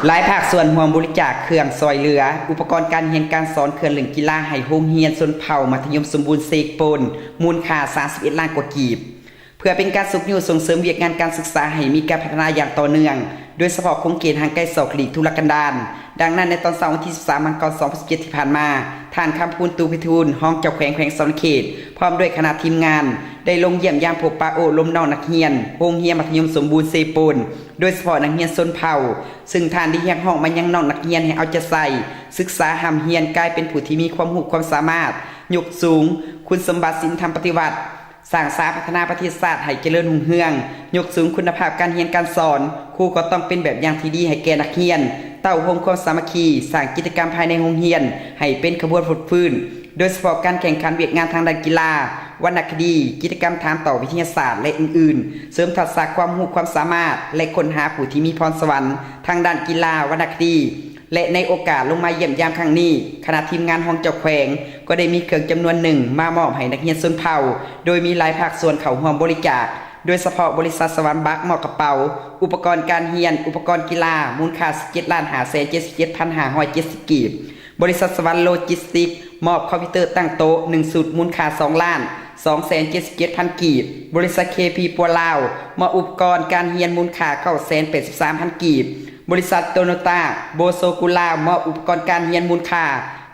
ຫຼາຍພາກສ່ວນຮ່ວມບໍລິຈາກເຄື່ອງຊ່ອຍເຫຼືອ ອຸປະກອນການຮຽນການສອນ ເຄື່ອງຫຼິ້ນກິລາ ໃຫ້ໂຮງຮຽນຊົນເຜົ່າມັດທະຍົມສົມບູນເຊໂປນ ມູນຄ່າສາມສິບເອັດລ້ານກວ່າກີບ ເພື່ອເປັນການຊຸກຍູ້ສົ່ງເສີມວຽກງານການສຶກສາໃຫ້ມີການພັດທະນາຢ່າງຕໍ່ເນື່ອງ, ໂດຍສະເພາະຂົງເຂດຫ່າງໄກສອກຫຼີກທຸລະກັນດານ. ດັ່ງນັ້ນ, ໃນຕອນເຊົ້າວັນທີສິບສາມ ມັງກອນ ສອງພັນສິບເຈັດ ທີ່ຜ່ານມາ, ທ່ານ ຄຳພູນ ຕູໄພທູນ ຮອງເຈົ້າແຂວງແຂວງສະຫວັນນະເຂດ ພ້ອມດ້ວຍຄະນະທີມງານ ໄດ້ລົງຢ້ຽມຢາມພົບປະໂອ້ລົມນ້ອງນັກຮຽນໂຮງຮຽນມັດທະຍົມສົມບູນເຊໂປນ, ໂດຍສະເພາະນັກຮຽນຊົນເຜົ່າ, ເຊິ່ງທ່ານໄດ້ຮຽກຮ້ອງມາຍັງນ້ອງນັກຮຽນໃຫ້ເອົາໃຈໃສ່ສຶກສາຮ່ຳຮຽນ, ກາຍເປັນຜູ້ທີ່ມີຄວາມຮູ້ຄວາມສາມາດ, ຍົກສູງຄຸນສົມບັດສິນທຳປະຕິວັດ, ສ້າງສາພັດທະນາປະເທດຊາດໃຫ້ຈະເລີນຮຸ່ງເຮືອງ, ຍົກສູງຄຸນນະພາບການຮຽນການສອນ, ຄູກໍຕ້ອງເປັນແບບຢ່າງທີ່ດີໃຫ້ແກ່ນັກຮຽນ, ເຕົ້າໂຮມຄວາມສາມັກຄີ, ສ້າງກິດຈະກຳພາຍໃນໂຮງຮຽນໃຫ້ເປັນຂະບວນຟົດຟື້ນ, ໂດຍສະເພາະການແຂ່ງຂັນວຽກງານທາງດ້ານກິລາ, ວັນນະຄະດີ, ກິດຈະກຳຖາມຕອບວິທະຍາສາດ ແລະ ອື່ນໆ, ເສີມທັກສະຄວາມຮູ້ຄວາມສາມາດ ແລະ ຄົ້ນຫາຜູ້ທີ່ມີພອນສະຫວັນທາງດ້ານກິລາ, ວັນນະຄະດີ ແລະ ໃນໂອກາດລົງມາຢ້ຽມຢາມຄັ້ງນີ້, ຄະນະທີມງານຮອງເຈົ້າແຂວງກໍໄດ້ມີເຄື່ອງຈຳນວນໜຶ່ງມາມອບໃຫ້ນັກຮຽນຊົນເຜົ່າ, ໂດຍມີຫຼາຍພາກສ່ວນເຂົ້າຮ່ວມບໍລິຈາກ, ໂດຍສະເພາະບໍລິສັດສະຫວັນບັກ ມອບກະເປົາ, ອຸປະກອນການຮຽນ, ອຸປະກອນກິລາ ມູນຄ່າສິບເຈັດລ້ານຫ້າແສນເຈັດສິບເຈັດພັນຫ້າຮ້ອຍເຈັດສິບກີບ, ບໍລິສັດສະຫວັນໂລຈິສຕິກ ມອບຄອມພິວເຕີຕັ້ງໂຕະໜຶ່ງຊຸດ ມູນຄ່າສອງລ້ານສອງແສນເຈັດສິບເຈັດພັນກີບ, ບໍລິສັດເຄພີປົວລາວ ມອບອຸປະກອນການຮຽນມູນຄ່າເກົ້າແສນແປດສິບສາມພັນກີບ, ບໍລິສັດໂຕໂຍຕ້າໂບໂຊກຸລາວ ມອບອຸປະກອນການຮຽນມູນຄ່າ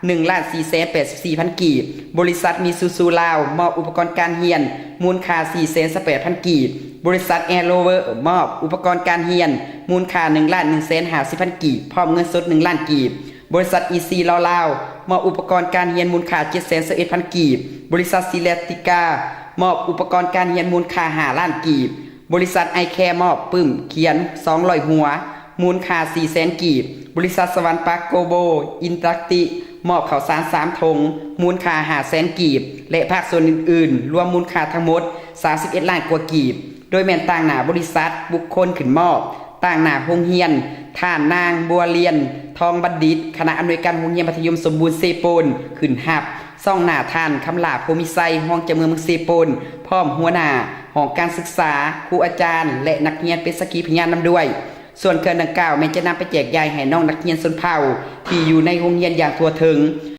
ໜຶ່ງລ້ານສີ່ແສນແປດສິບສີ່ພັນກີບ, ບໍລິສັດມິຊູຊູລາວ ມອບອຸປະກອນການຮຽນມູນຄ່າສີ່ແສນຊາວແປດພັນກີບ, ບໍລິສັດແອໂຣເວີ ມອບອຸປະກອນການຮຽນມູນຄ່າໜຶ່ງລ້ານໜຶ່ງແສນຫ້າສິບພັນກີບ ພ້ອມເງິນສົດໜຶ່ງລ້ານກີບ, ບໍລິສັດອີຊີລໍລາວ ມອບອຸປະກອນການຮຽນມູນຄ່າເຈັດແສນຊາວເອັດພັນກີບ, ບໍລິສັດຊີແລັກຕິກາ ມອບອຸປະກອນການຮຽນມູນຄ່າຫ້າລ້ານກີບ, ບໍລິສັດໄອແຄ ມອບປຶ້ມຂຽນສອງຮ້ອຍຫົວ ມູນຄ່າສີ່ແສນກີບ, ບໍລິສັດສະຫວັນປາກໂກລບອລອິນເຕີແອັກຕິ ມອບເຂົ້າສານສາມຖົງ ມູນຄ່າຫ້າແສນກີບ ແລະ ພາກສ່ວນອື່ນໆ ລວມມູນຄ່າທັງໝົດສາມສິບເອັດລ້ານກວ່າກີບ, ໂດຍແມ່ນຕາງໜ້າບໍລິສັດ, ບຸກຄົນຂຶ້ນມອບ, ຕາງໜ້າໂຮງຮຽນ, ທ່ານນາງ ບົວລຽນ ທອງບັນດິດ ຄະນະອຳນວຍການໂຮງຮຽນມັດທະຍົມສົມບູນເຊໂປນ ຂຶ້ນຮັບ, ສ່ອງໜ້າທ່ານ ຄຳຫຼ້າ ໂພມີໄຊ ຮອງເຈົ້າເມືອງເມືອງເຊໂປນ ພ້ອມຫົວໜ້າຫ້ອງການສຶກສາ, ຄູອາຈານ ແລະ ນັກຮຽນເປັນສັກຂີພະຍານນຳດ້ວຍ. ສ່ວນເຄື່ອງດັ່ງກ່າວແມ່ນຈະນຳໄປແຈກຢາຍໃຫ້ນ້ອງນັກຮຽນຊົນເຜົ່າທີ່ຢູ່ໃນໂຮງຮຽນຢ່າງທົ່ວເຖິງ,